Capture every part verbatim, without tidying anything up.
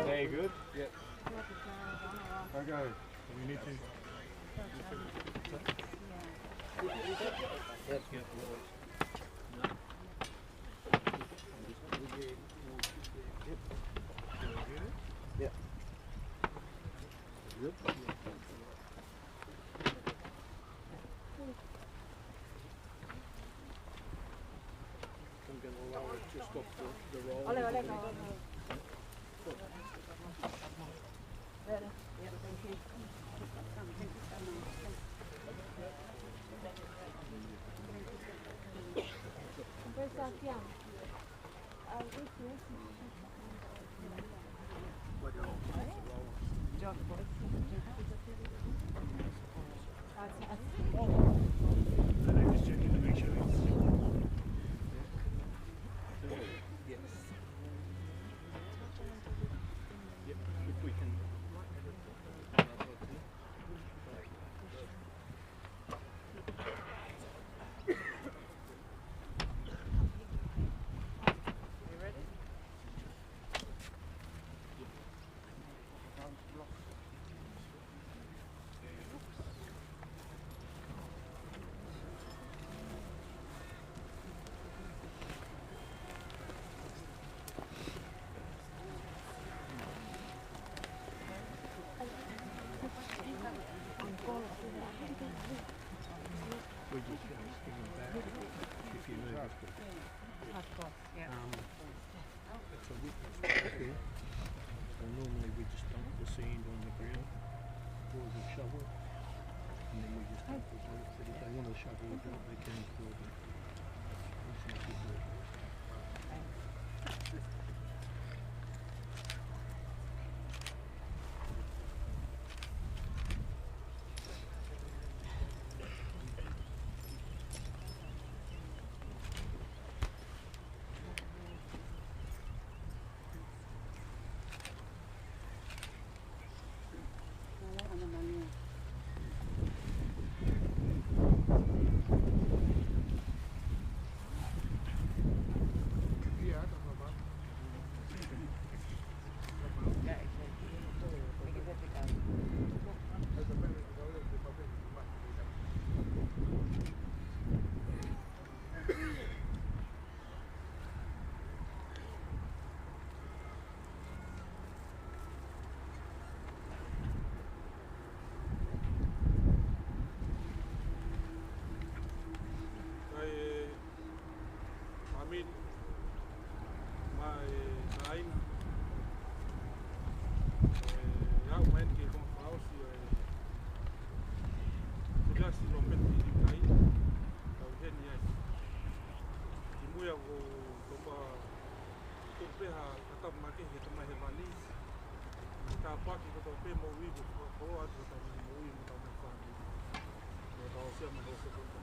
There you go. Yep. Okay. We need to. Yep. Yep. I'm gonna allow it just off the, the roll. Ole, ole, ole. And I'm just checking to make sure it's, yes. Yep, if we can. Sand on the ground, or the shovel, and then we just have to do it. So if they want to shovel it out, they can, or they, it's not good. Kae, ʻa Mili, mo e kāinga, ʻe aʻu mai eni ki he konga fakaʻosi ʻo e Siasi Lopeti Lilitai, tau ʻi heni ai. Kimuʻa ʻoku ou tomuʻa tuku pē ha fakatapu makehe ki he Tamai Hēvani, ʻi he tāpuaki kotoa pē moʻui kuo fakakoloa atu ki hotau moʻui mo hotau fāmili. Mo hotau aʻusia mai hotau sēkoto.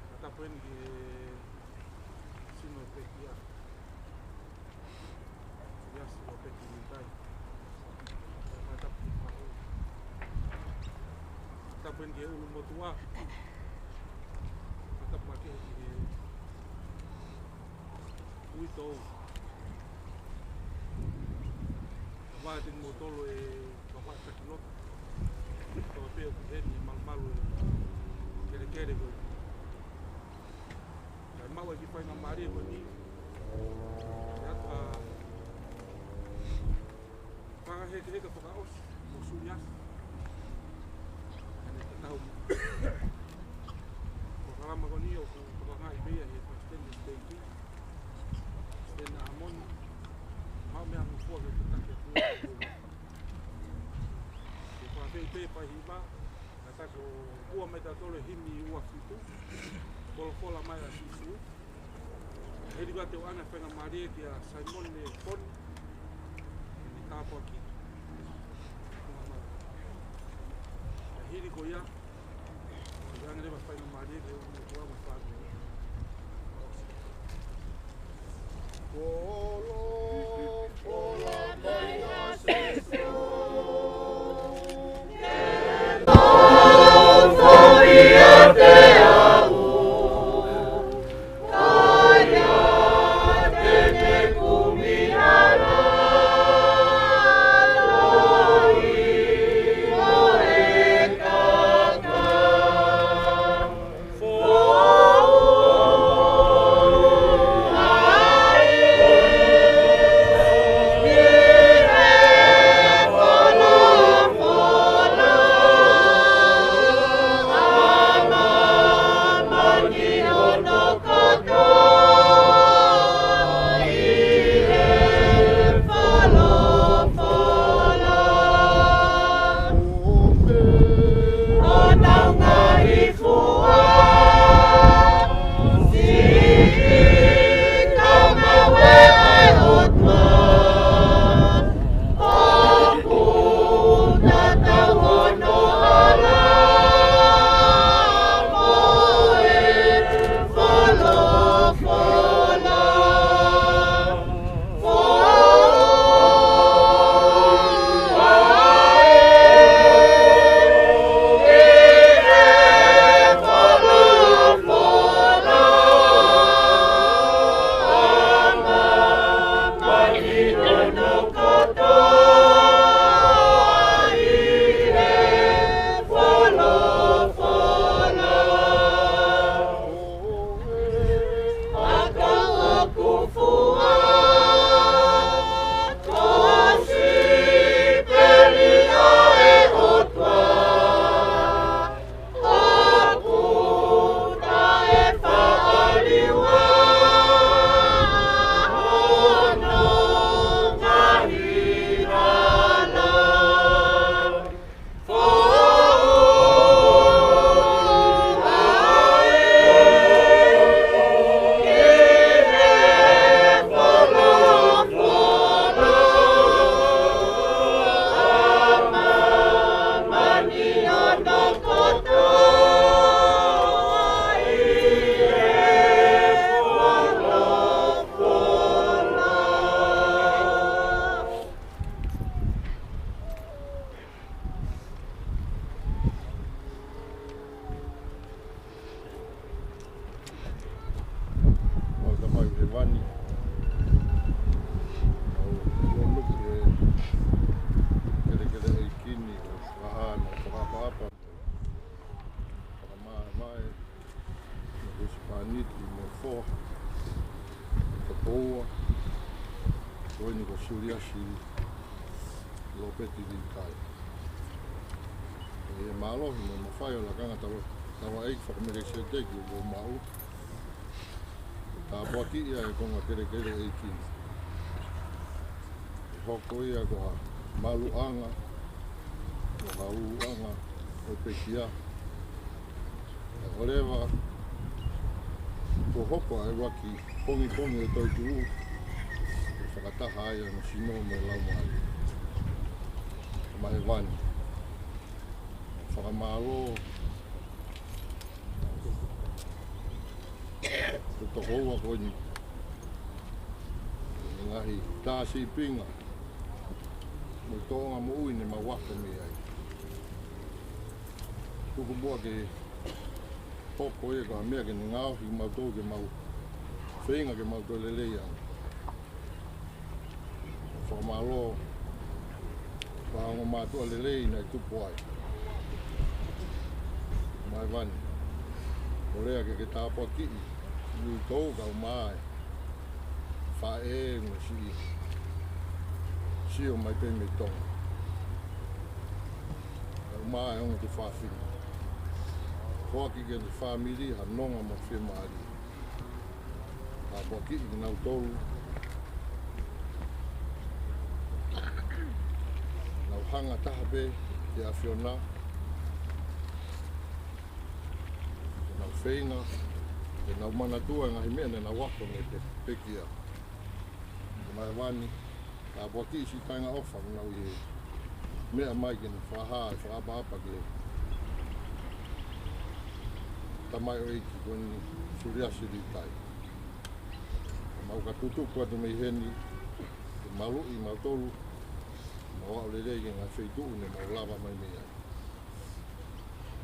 Fakatapu eni ki he sino pekia. Siasi Lopeti Lilitai. Fakatapu ki he faʻu. Fakatapu eni ki he ʻulumotuʻa. Fakatapu makehe ki he uitou. Ka vātini mo tolo e ka vātaki loto. Tau pē ʻoku ʻi heni e malumalu e kelekele ko ē. Kae maʻu e kiʻi faingamālie ko eni. ʻE ʻatu ha fakahekeheka fakaʻosi mo Suliasi. ʻAne tatau. Polokalama ko eni ʻoku tokangaʻi pē ia ʻe he Palesiteni ʻo e siteiki, Palesiteni ʻAmoni. Maʻu meʻa mo fua ke tataki atu. Ke fakafeʻi pē fai hiva, naʻa ta ko ua mai tautolu e himi ua fitu, Folofola mai ʻa Sīsū. Hili ko ia te u ʻoange faingamālie kia Saimone Foni, ʻe tāpuaki. Ka hili ko ia, ʻe ʻoange leva faingamālie ki he ʻulumotuʻa mo e fāmili. Suliasi Lopeti Litai. ʻI he mālohi mo e mafai ʻo e lakanga tau, tau ʻai fakamelekisēteki ʻoku ou maʻu. Tāpuakiʻi ʻa e konga kelekele ʻeiki ni. ʻE hoko ia ko ha maluʻanga, ko ha uluʻanga ʻo e pekia. ʻE ʻoleva, kuo hoko ʻa e ʻuluaki pongipongi ʻo e toetuʻu, ʻe fakataha ai ʻa e sino mo e laumālie. Maʻa hēvani. Fakamālō ki he tokoua ko eni. Ngaahi tā sīpinga mo e tōʻonga moʻui ne mau ako mei ai. Tuku muʻa ke hoko ia ko ha meʻa ke ne ngaohi kimautolu ke mau feinga ke mau toe lelei ange. Fakamālō ki he ongo mātuʻa lelei naʻe tupu ai. Maʻa hēvani. ʻOku ou lea ke ke tāpuakiʻi ʻa e tō kau mai. Faʻē mo e siʻi. Sio mai pē mei Tonga. Kau mai ongo tuofāfine. Foaki ki he fāmili ha nonga mo e fiemālie. Tāpuakiʻi kinautolu. Nau hanga taha pē ki he ʻAfiona. Ke nau feinga, ke nau manatua e ngaahi meʻa ne nau ako mei he pe-, pekia. Maʻa hēvani, tāpuakiʻi siʻi kāinga ʻofa, nau ʻi he meʻa mai ke ne fakahā e fakaʻapaʻapa ki he tamaioʻeiki ko eni Suliasi Litai. Mau ka tutuku atu mei heni, ke maluʻi mautolu, mau aʻu lelei ki he ngaahi feituʻu ne mau lava mai mei ai.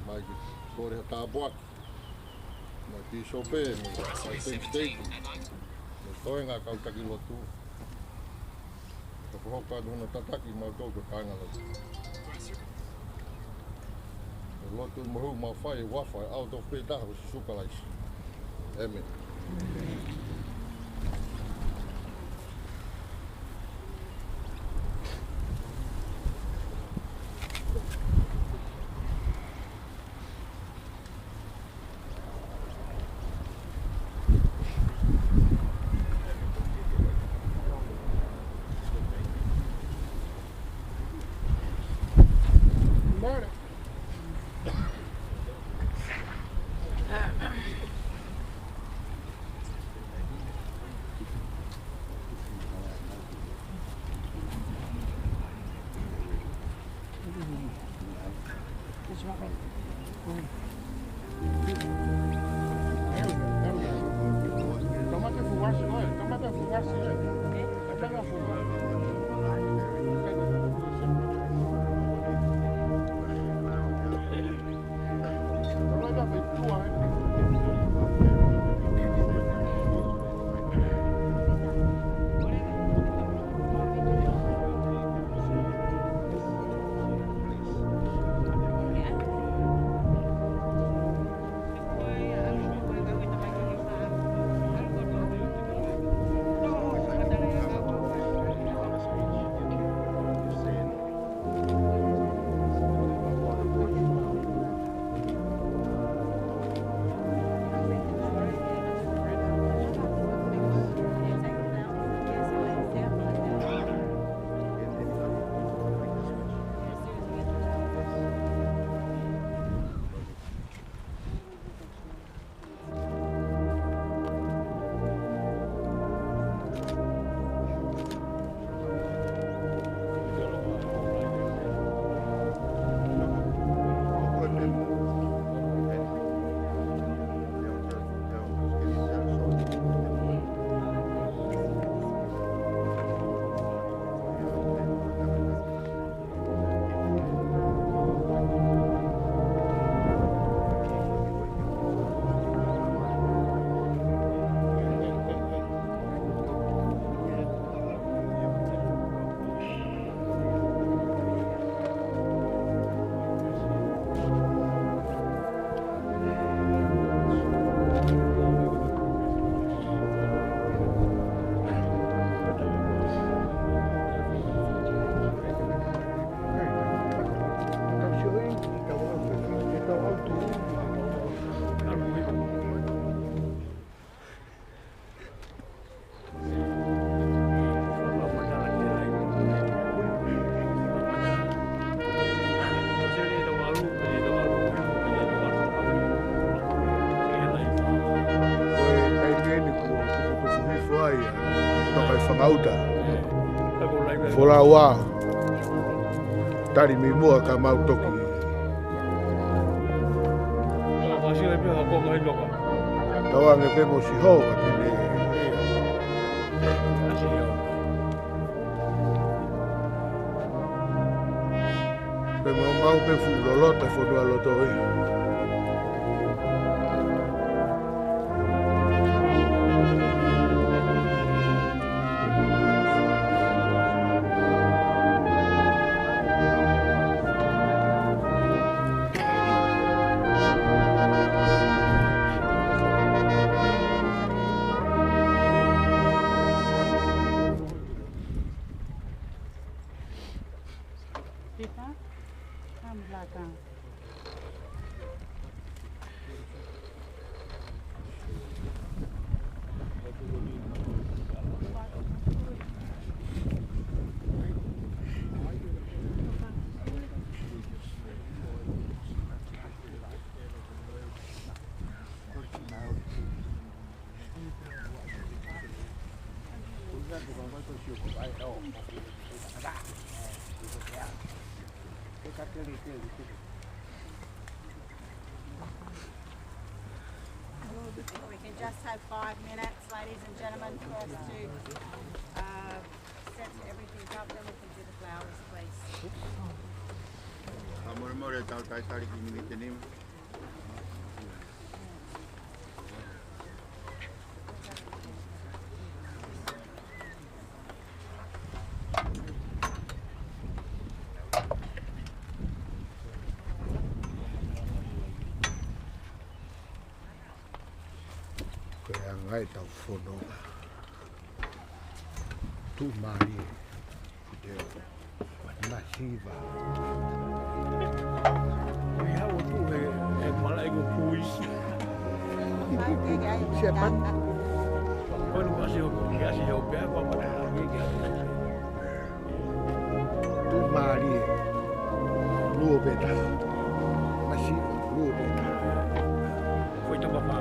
Mai ke kole ha tāpuaki, mai pīsope, mai, mai Thanksgiving, mai toenga kau taki lotu. Ka ko hoka atu hono tataki mautolu ko e kāinga lotu. Ko e lotu mo e hū mau fai ʻi he huafa ʻo e ʻAlo Tofu pē taha ko Sīsū Kalaisi. ʻĒmeni. ʻAuta. Folau ā. Tali mei muʻa ka mau toki. Tauange pē mo Sihova ke ne. Pea mau maʻu pē fuʻu loloto e fonua loto ē. Pipa? Kam belakang. We can just have five minutes, ladies and gentlemen, for us to, uh, set everything up, then we can do the flowers, please. Ka molemole, tau talitali ki he miniti ʻe nima. Ko e anga ʻetau fono. Tuʻumālie. Te masiva. Ko ia ʻoku tuʻu he, he malaʻe ko Puisi. Siapa? Ko ʻene ʻasi hoko, ʻene ʻasi hoko pea ko e malaʻe ko ia. Tuʻumālie. Luo pē taha. Masiva, luo pē taha. Ko e tapa pā.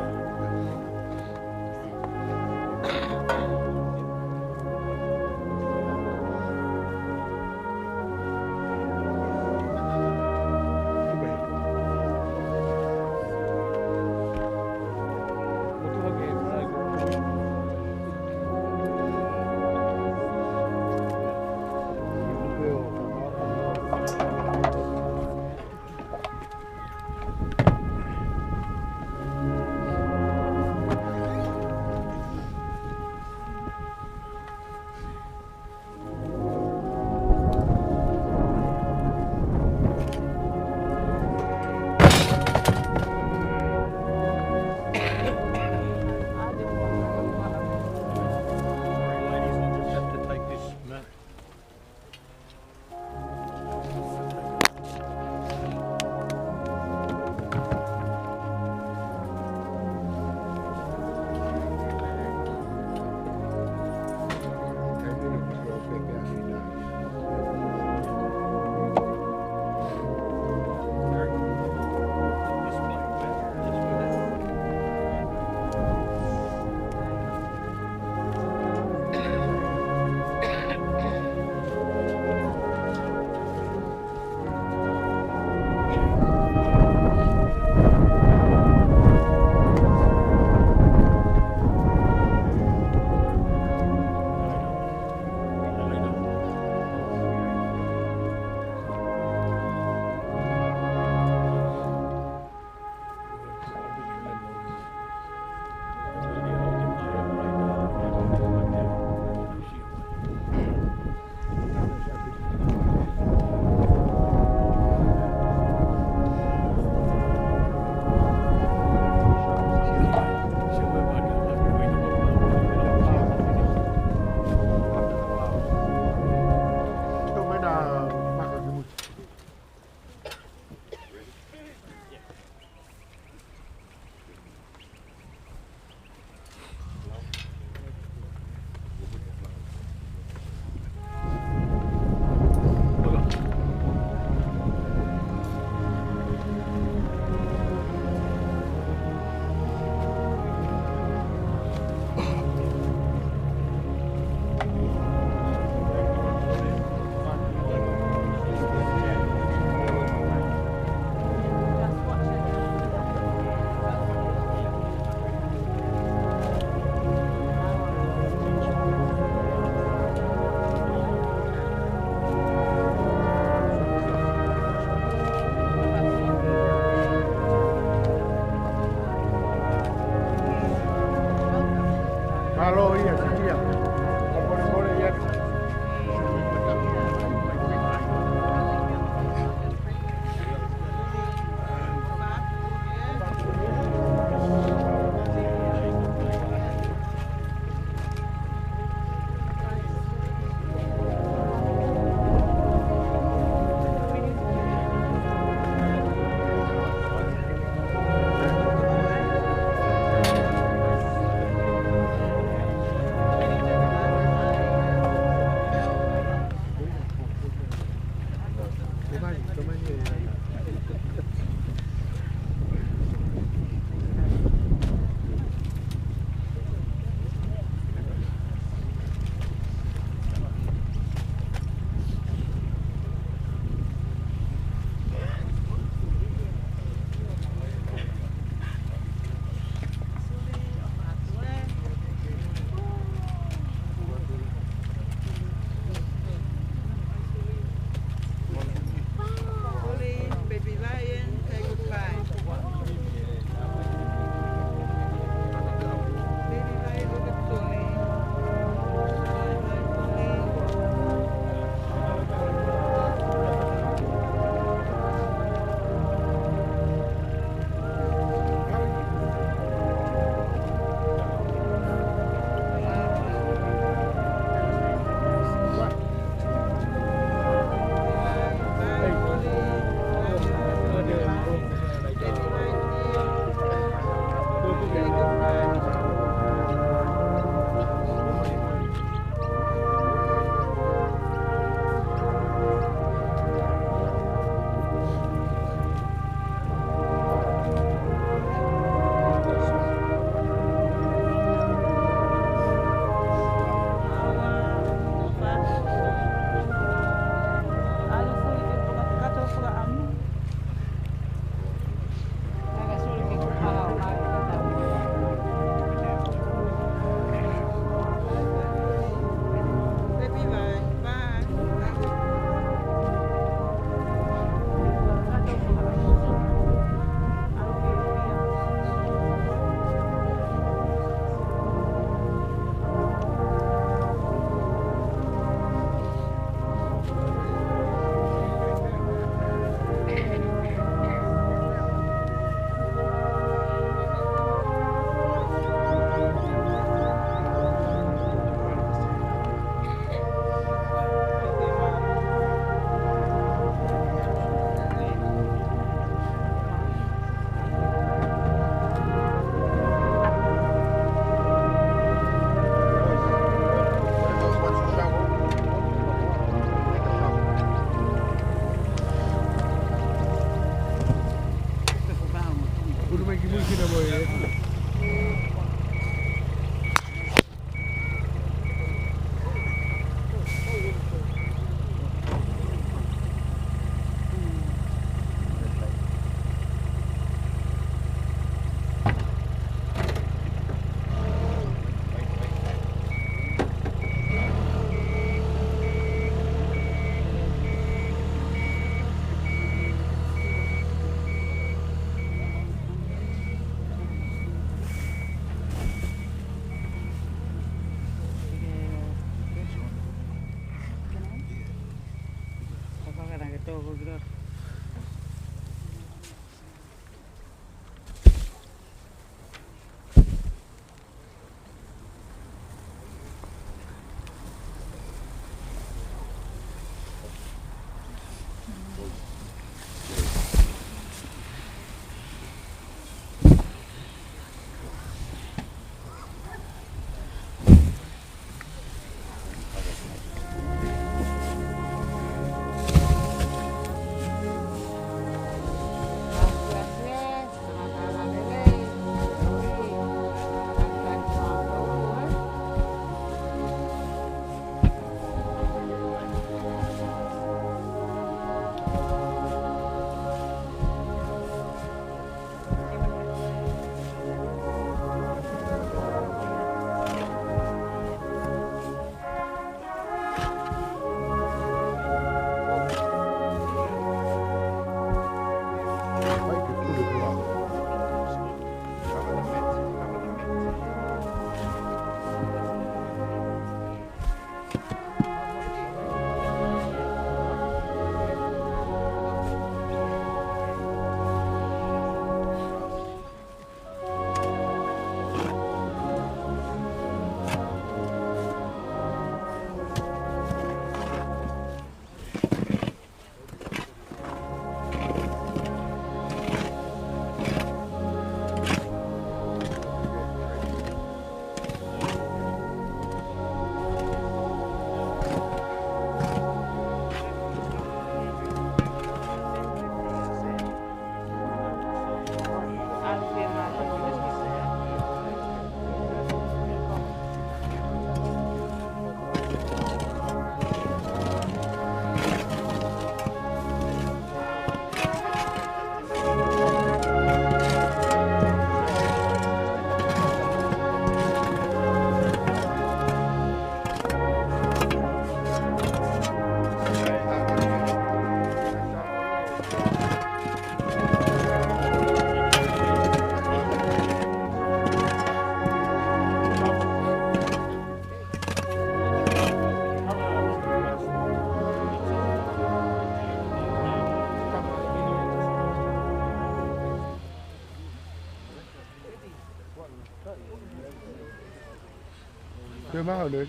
Pea mahalo.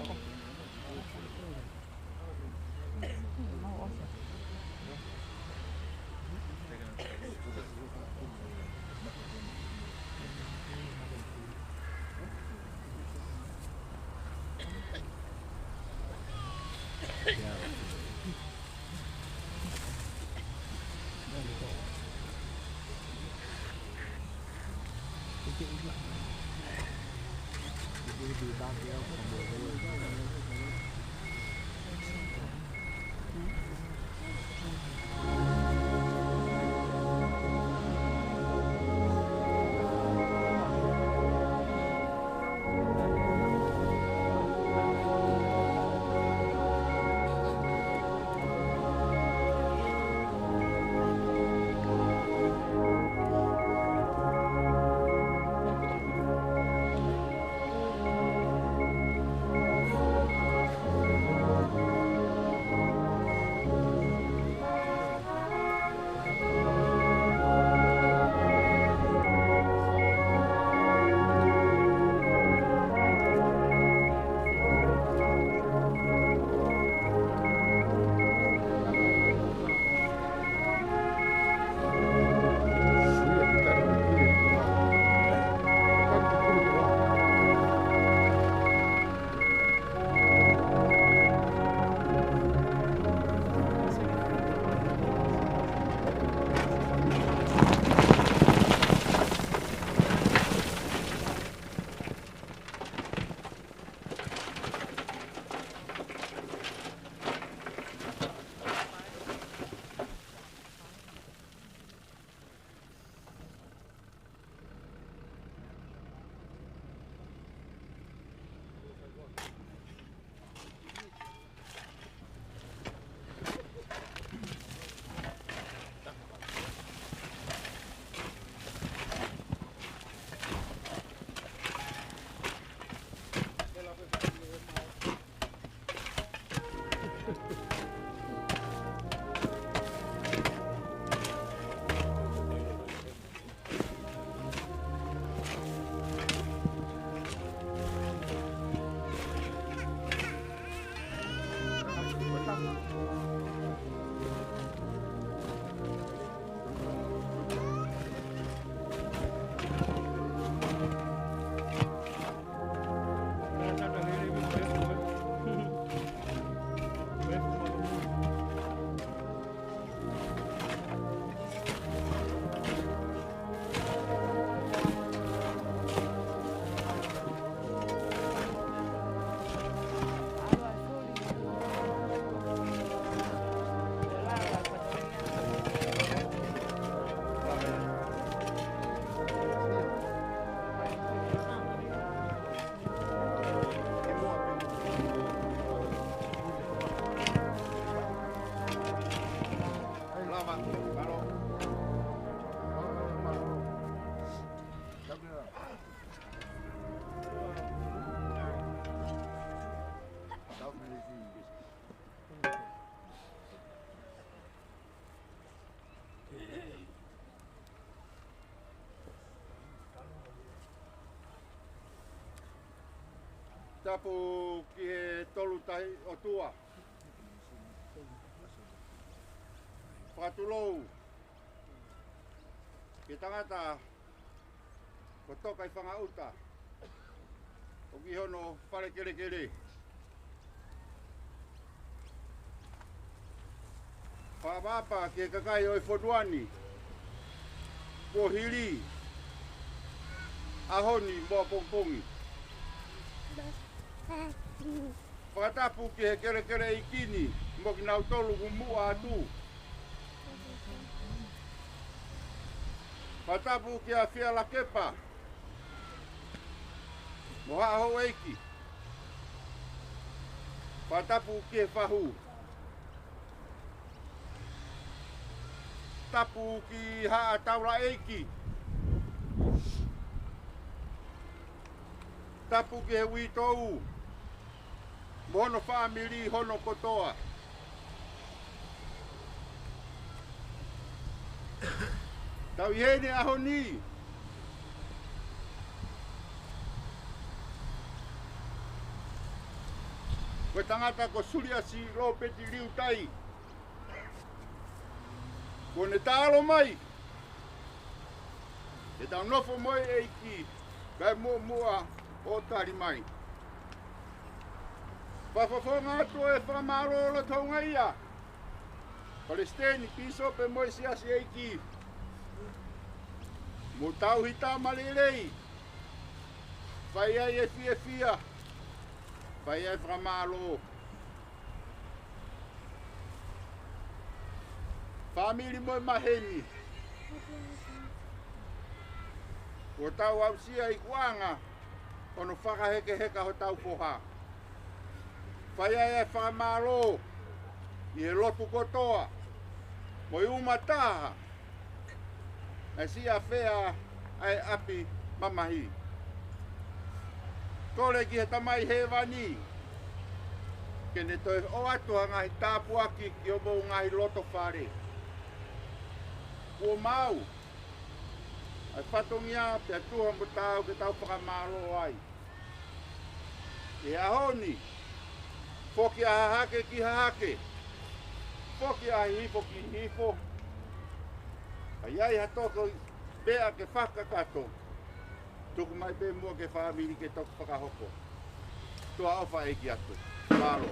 Tapu ki he Tolu Tahi ʻOtua. Fakatulou ki he tangata ko Toka ʻi Fangaʻuta ʻoku ʻi hono fale kelekele. Fakaʻapaʻapa ki he kakai ʻo e fonua ni, kuo hili ʻaho ni mo ʻapongipongi. Fakatapu ki he kelekele ʻeiki ni mo kinautolu kuo muʻa atu. Fakatapu kia Fialakepa mo Haʻa Houʻeiki. Fakatapu ki he fahu. Tapu ki Haʻa Taulaʻeiki. Tapu ki he uitou mo hono fāmili hono kotoa. Tau ʻi heni ʻaho ni ko e tangata ko Suliasi Lopeti Liutai. Kuo ne taʻalo mai ke tau nofo mo e ʻEiki, kae muʻomuʻa ʻo tali mai. Fakafofonga atu e fakamālō loto houngaʻia, Palesiteni, Pīsope mo e Siasi ʻEiki, mo e tauhi tama lelei. Fai ai e fiefia, fai ai e fakamālō. Fāmili mo e maheni, kuo tau aʻusia ikuʻanga hono fakahekeheka hotau foha. Fai ai e fakamālō ʻi he lotu kotoa mo e uma taha ʻa e siʻafea ʻa e ʻapi mamahi. Kole ki he Tamai Hēvani ke ne toe ʻoatu ha ngaahi tāpuaki ki homou ngaahi loto fale. Kuo maau ʻa e fatongia pea tuha mo taau ke tau fakamālō ai. ʻI he ʻaho ni, foki ʻa Hahake ki Hahake, foki ʻa Hihifo ki Hihifo. ʻA ia ʻi ha toko meʻa ke fakakakato, tuku mai pē muʻa ki he fāmili ke toki fakahoko. Tuʻa ʻofa ʻeiki atu. Mālō.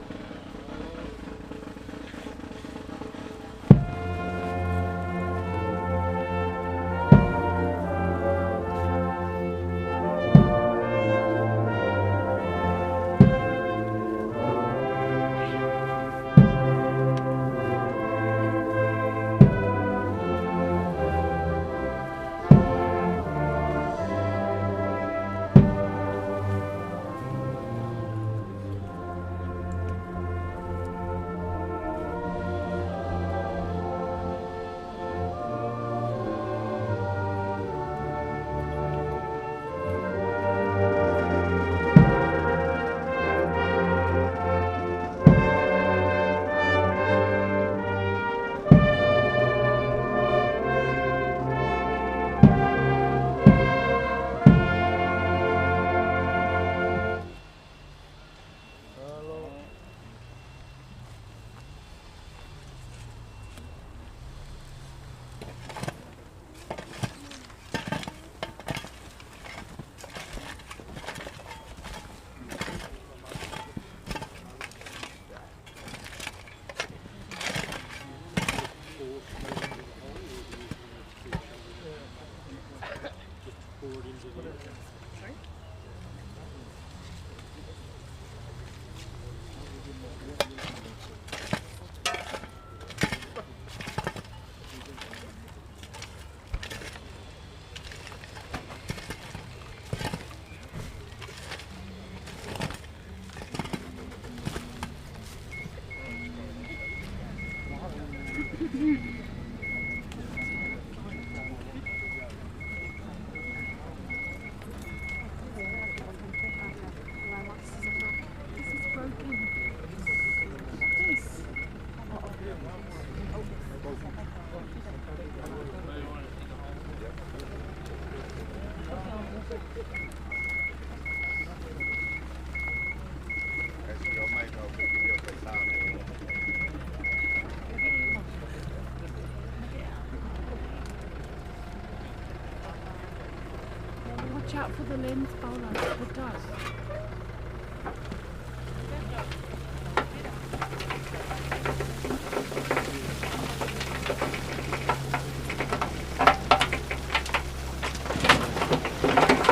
Watch out for the lens, Paula. The dove.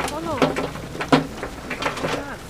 Follow. The dove.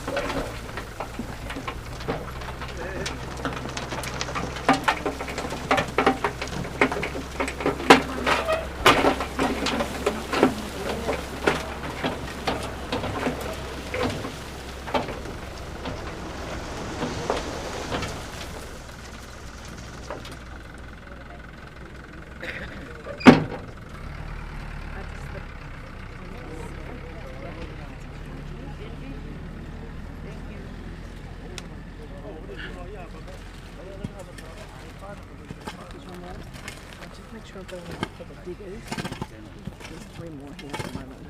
I'll just make sure I've got enough for the diggers. There's three more here at the moment.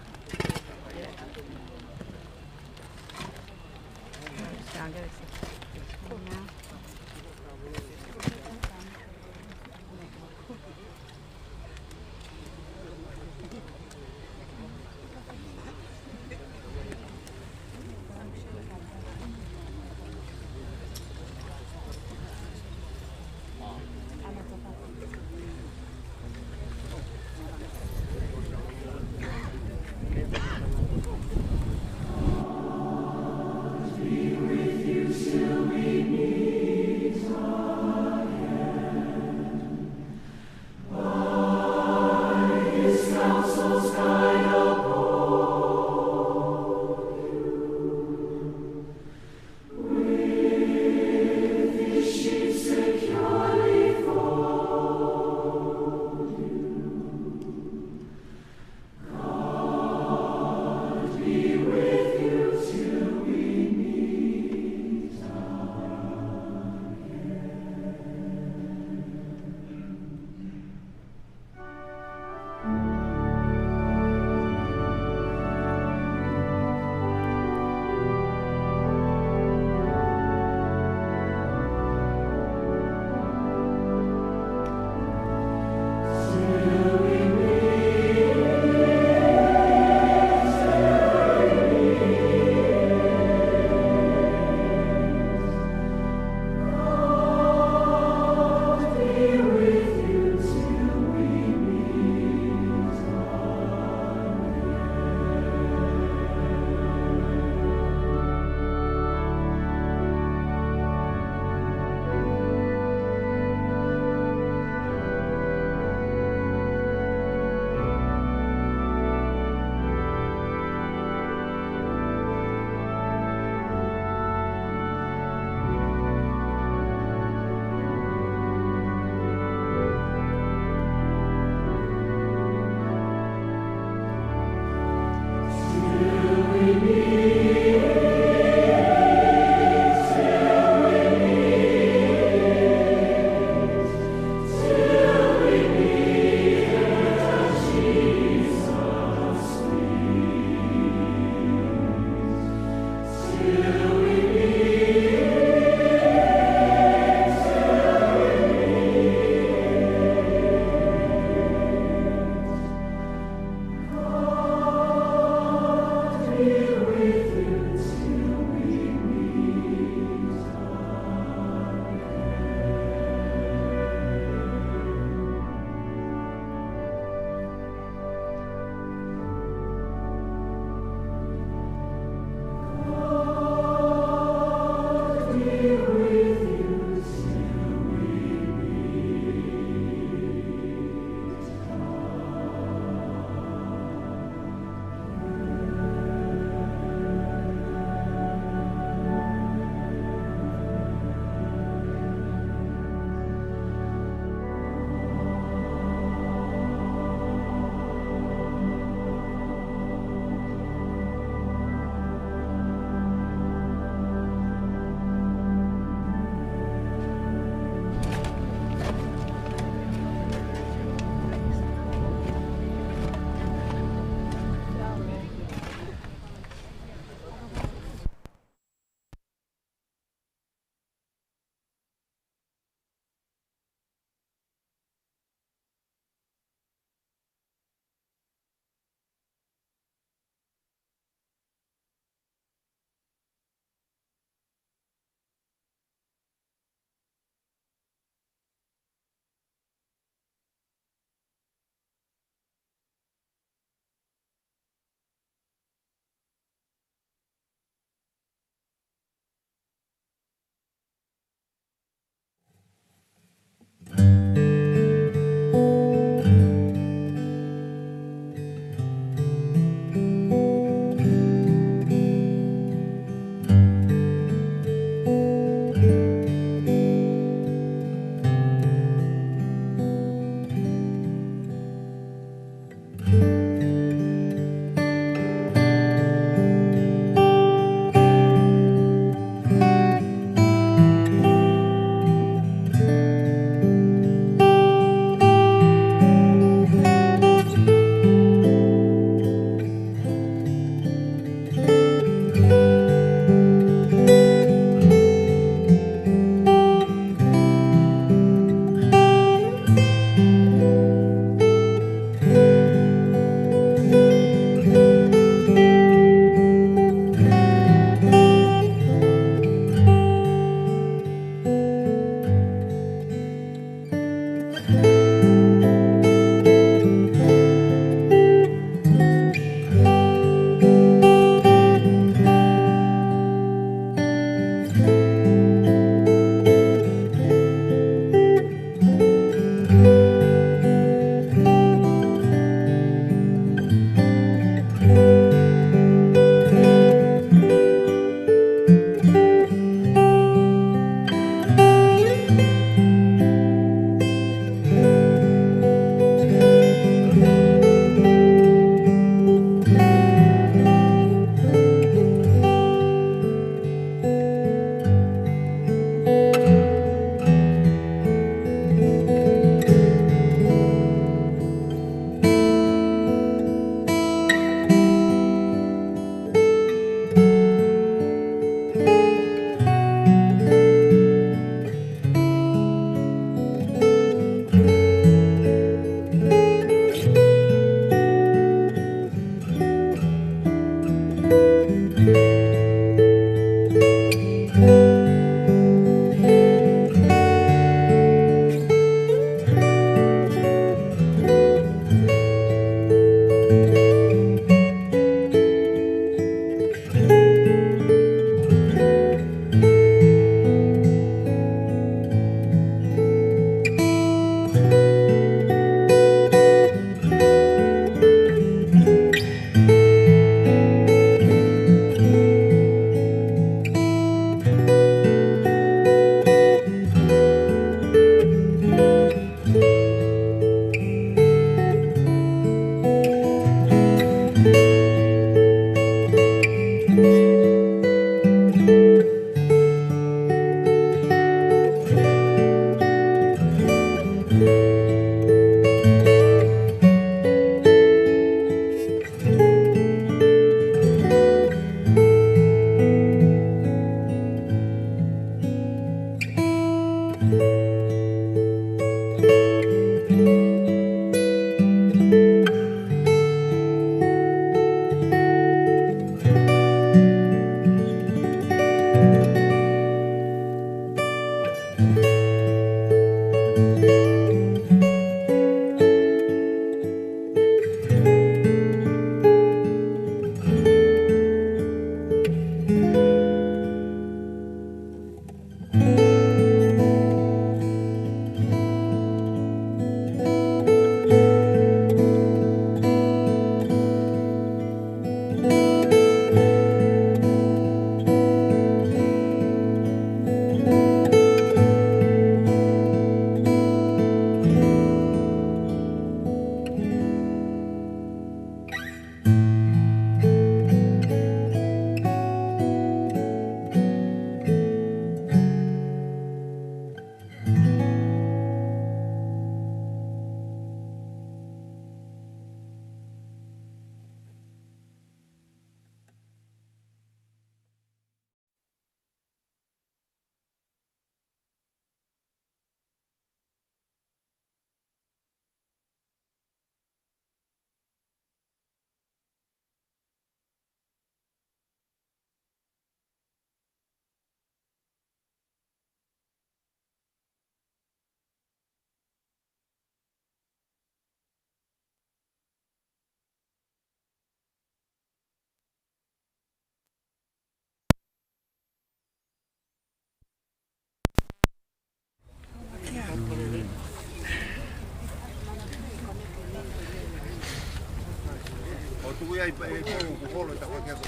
ʻO tuku ia ʻi, ʻi, ʻi, ʻi, holo ʻi tafaʻaki ako.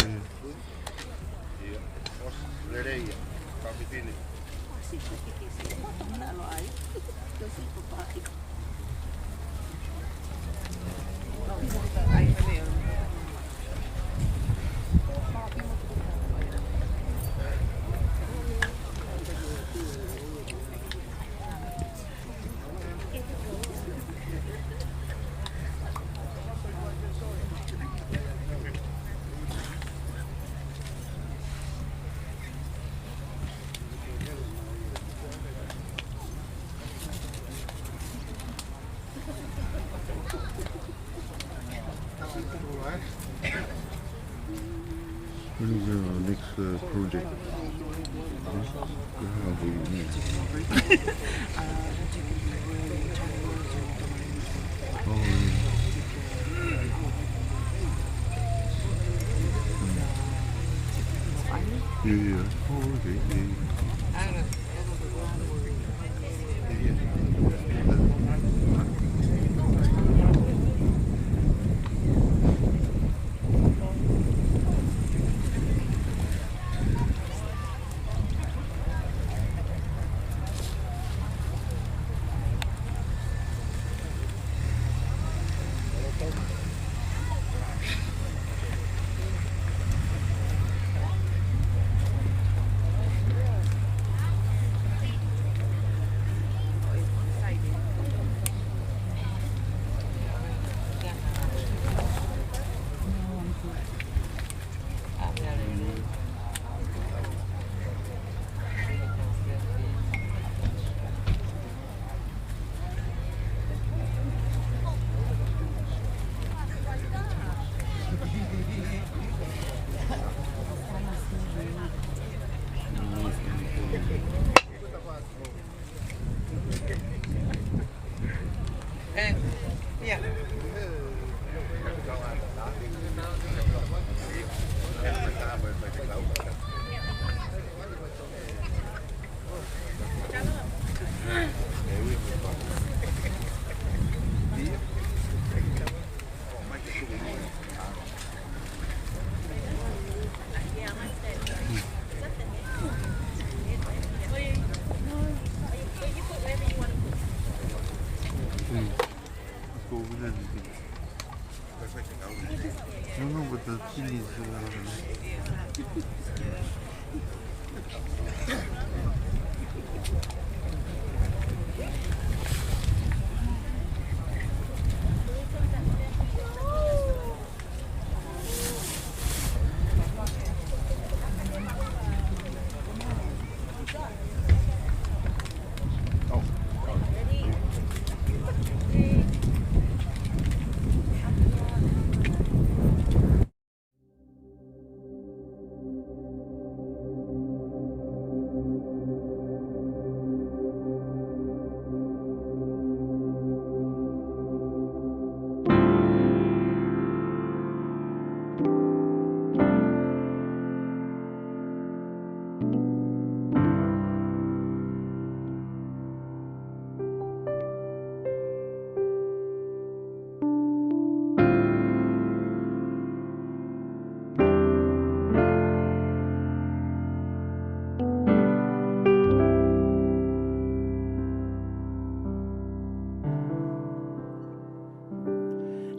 Ia, ʻosi lelei ia, ka fifine. When is the next, uh, project? Huh? Yeah, we, yeah. Oh, yeah. Yeah, yeah. Oh, okay. Yeah, yeah. I don't know what the thing is. Uh,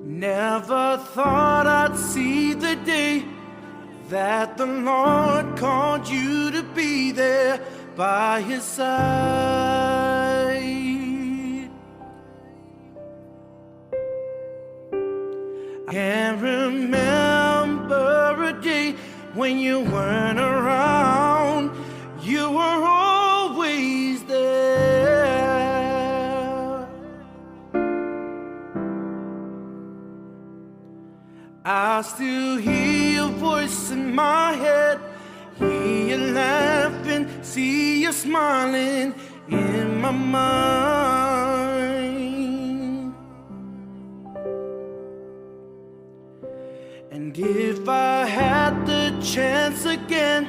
Never thought I'd see the day that the Lord called you to be there by his side. I can't remember a day when you weren't around. You were always there. I still hear your voice in my head, hear you laughing, see you smiling in my mind. And if I had the chance again,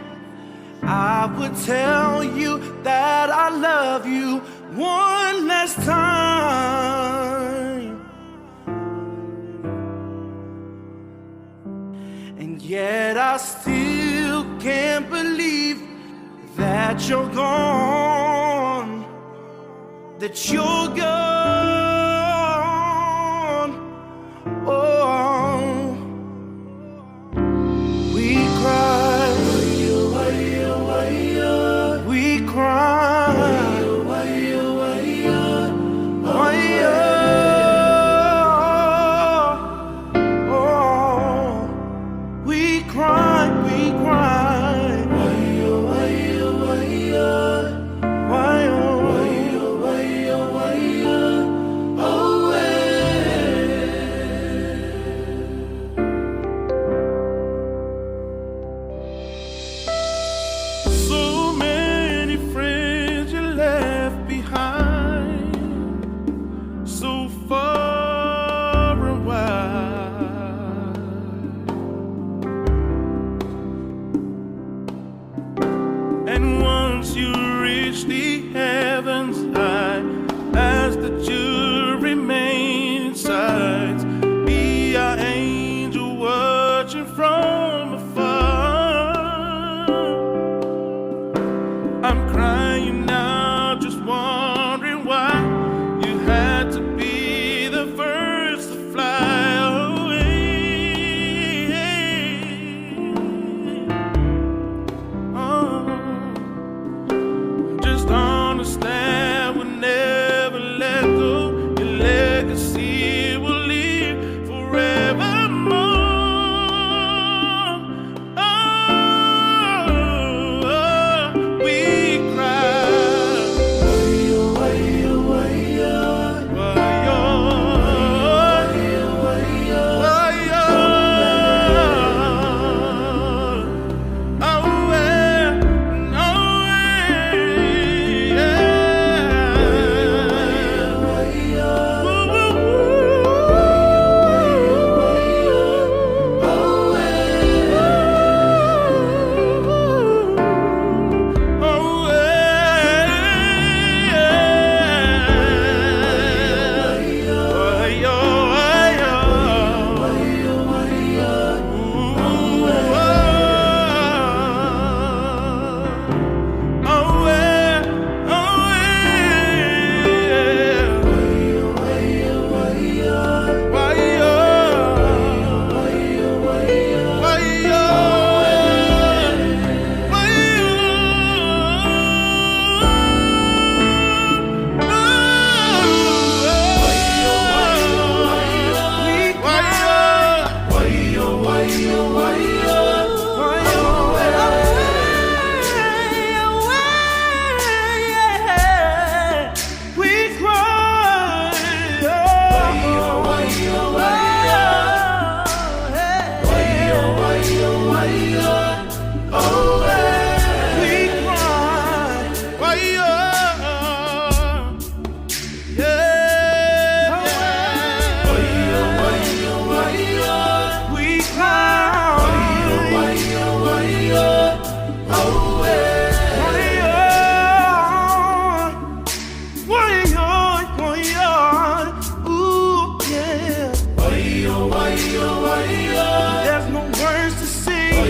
I would tell you that I love you one last time. And yet I still can't believe that you're gone, that you're gone. Oh, we cry, we cry. Oh, we cry, we cry.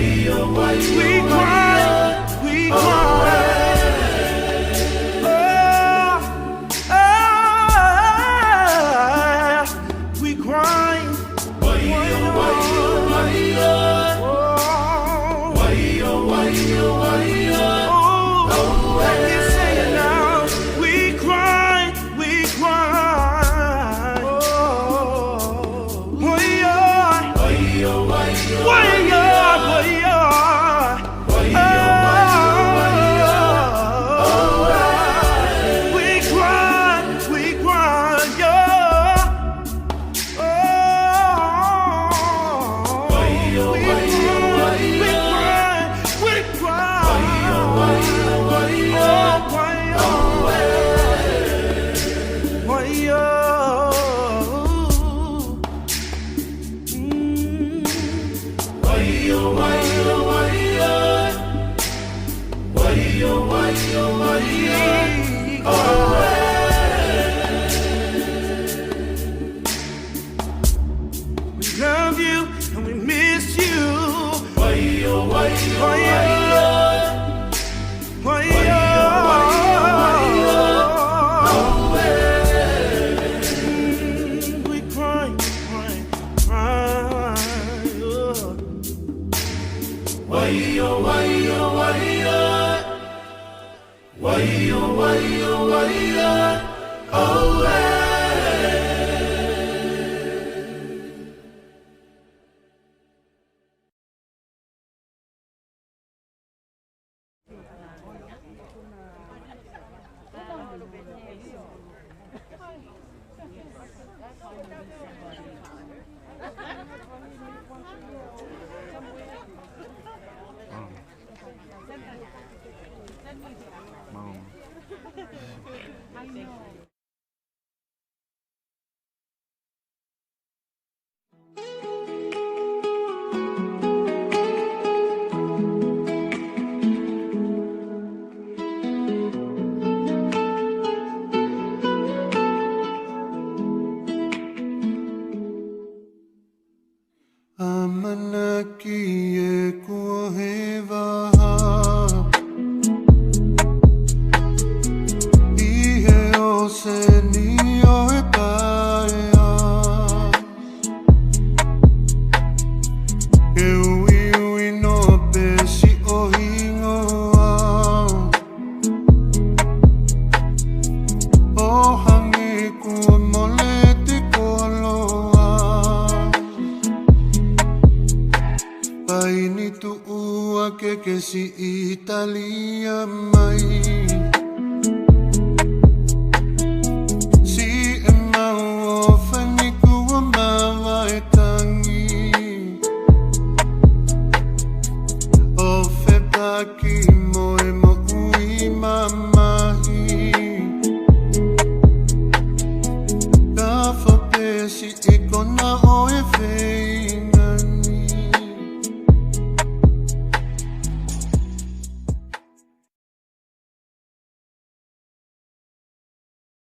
We cry, we cry. Oh, oh, we cry. Oh, oh, I can say it now. We cry, we cry. Oh, oh, oh. We love you and we miss you. We cry, cry, cry. ʻAmanaki ʻeku ʻoheva ʻi he ʻōseni ʻo e paea, ke uiui noa pē siʻo hingoa, ʻo hangē kuo mole te koloa. Paini tuʻu ake ke siʻi talia mai. Siʻemau ʻo feni kuo mavae tangi. ʻO fepaki